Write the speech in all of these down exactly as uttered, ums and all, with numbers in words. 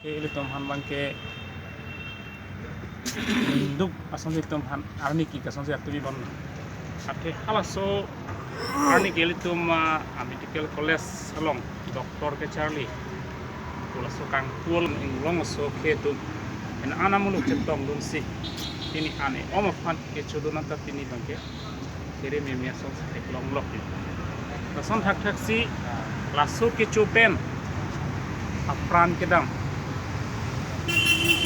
Ilitum aphan abangke duk asonsi itum aphan arni ik asonsi atumi bon. Athe halaso arni ik ilitum, ah, a medical college along doctor kacharli pu laso kangpu along inglong aso ke itum en anam muluk chetongdunsi pini an e-om aphan kechodun anta pini abangke kere meme asonsi theklonglok. Lason thakthaksi laso kecho pen apran kedam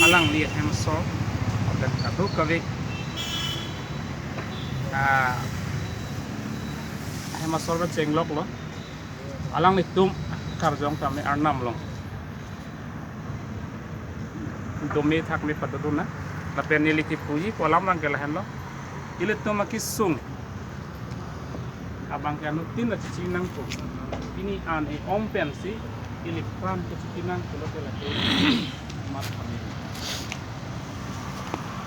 alangli ahem asor lapen kadokave, ah, ahem asor kachengloklo. Alanglitum karjong tame Arnam along dome thakme padodun na. Lapen neli kipuji pu alam abangke lahenlo. Ilitum akesung abangke anuttin ta chechini nangpo. Pini an e-om pensi ili apran kechechini nangpo pulote lake mat kami.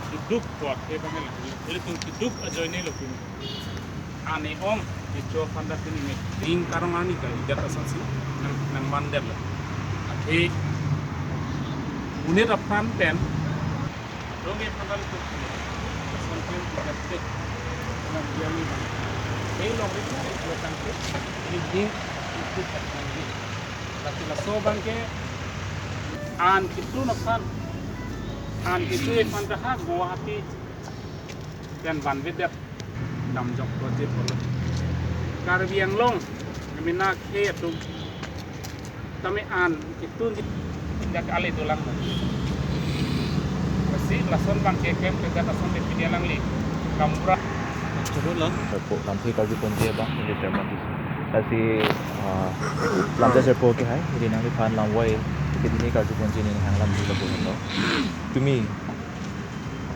Keduk puat ke abangke lake. Ilitum keduk ajoinelo pini. An e-om kecho aphan ta pini ning karong arni kalidet asonsi nang, nangmandetlo. Athe monit aphan pen dong e aphan ta ilitum asonsi ilitum nang diami bang. Hei long ri ke lo tangke ini ding itu tak nangji. Lasi laso abangke an ketun aphan, an kecho aphan ta ha Guwahati pen vanvedet damjok project olo. Karbi Anglong mena ke atum tame an ketun dak ale dolang. Lasi lason abangke kem ke dak ason de pidi alangli kampura. Coba lah. Serpo lamthe karjuponji abang, ini drama di. Lasi, ah, lamthe serpo ke hai, ini nangliphan lamvoi, ini karjuponji ini hang lam di labuhan lo. Tumi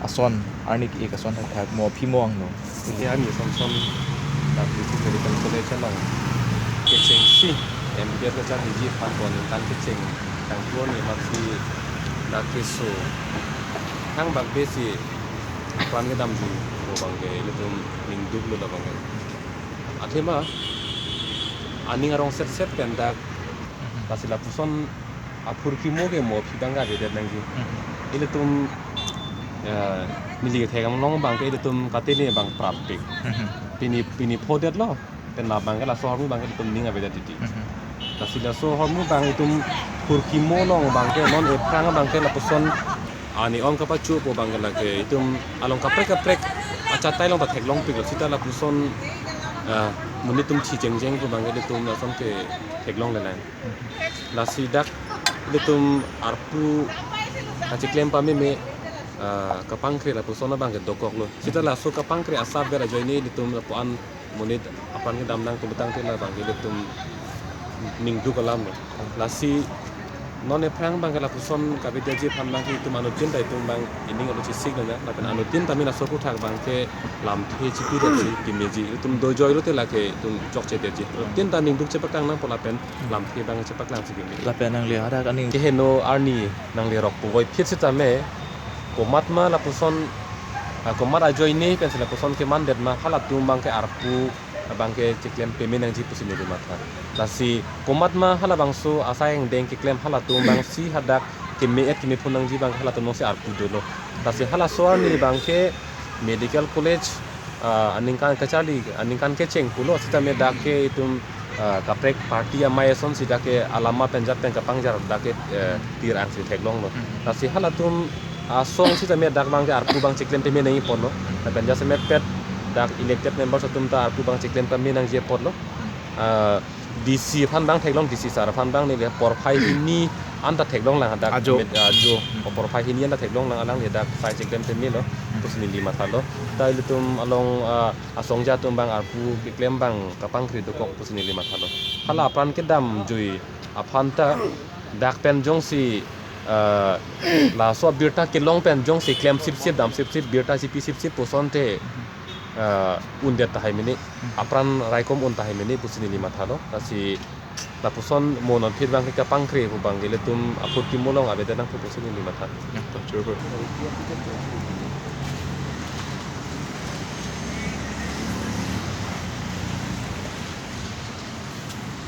ason, arni ik ason thakthak mo aphi mo angno. Ini arni ason son, dak di medical college along kechengsi, M B B S kacharliji aphan ko aningkan kecheng, tangpon ni amatsi dak keso. Hang bak besi apran kedamji pu abangke ilitum ning duklo labangke. Athema aning arong setset pen dak, lasi lapuson aphurkimo ke mo aphi abang avedet nangji. Mhm. Ilitum, eh, neli kethek along abangke ilitum katene abang prapik. Mhm. Pini, pini phodetlo. Pen labangke laso ahormu abangke ilitum ning avedet titi. Mhm. Lasi laso ahormu abang itum phurkimo along abangke non ephrang abangke lapuson an e-om kapacho pu abangke lake itum along kaprek kaprek achatai along ta theklongpiklo seta lapuson, ah, monit atum thi jengjeng pu abangke itum lason ke theklonglelang. Lasi dak ilitum arpu kachiklem pameme, ah, kapangkre lapuson abangke dokoklo. Seta laso kapangkre asap ber ajoine ilitum lapu-an monit apran kedam nang pulotangte labangke ilitum ning duk alamlo. Lasi non ephrang abangke lapuson kavedetji aphan abangke itum anuttin ta itum abang ining alo chesik nang, lapen anuttin tame laso aphuthak abangke lamthe chipidetji kemeji, itum dojoilote lake itum chokchedetji. Anuttin ta ning duk chepaklang nangpo lapen lamthe abang chepaklangsi keme. Lapen nangli hadak aning keheno arni nangli rok puvoiphit sitame komatma lapuson, ah, komat ajoine pensi lapuson kemandet ma halatum abangke arpu abangke chiklem peme nangji pusi neli matha. Lasi komatma halabangso asai angdeng keklem halatum abangsi hadak keme-et keme phun nangji abangke halatum alongsi arpu dolo. Lasi halaso arni abangke medical college, ah, aningkan kacharli, aningkan kecheng pulo sitame dak ke itum, ah, kaprek party amei asonsi dak ke alama penjat pen kapangjar dak ke, eh, tir angsi theklonglo. Hmm. Lasi halatum asong sitame dak abangke arpu abang chiklem peme nangji apotlo. Lapen jasemet pet dak elected members atum ta arpu abang chiklem peme nangji apotlo. Ah, D C aphan abang theklong, D C sir aphan abang neli porphai hini anta theklonglang dak ajo. Met, ajo. Hmm. O porphai hini anta theklonglang alangli dak sai chiklem pemelo. Hmm. Pusi neli mathalo. Ta ilitum along, ah, asongja atum abang arpu keklem abang kapangkre dokok pusi neli mathalo. Hala apran kedamjui aphan ta dak pen jongsi, eh, laso abirta kelong pen jongsi klem sipsip dam sipsip birta chipi sipsip pusonte, eh, undet tahai mene, apran raikom un tahai mene pusi neli mathalo. Lasi lapuson mo non phit abangke kapangkre pu abangke ilitum aphurkimo along avedet nangpo pusi neli matha. Ya, to, churbo.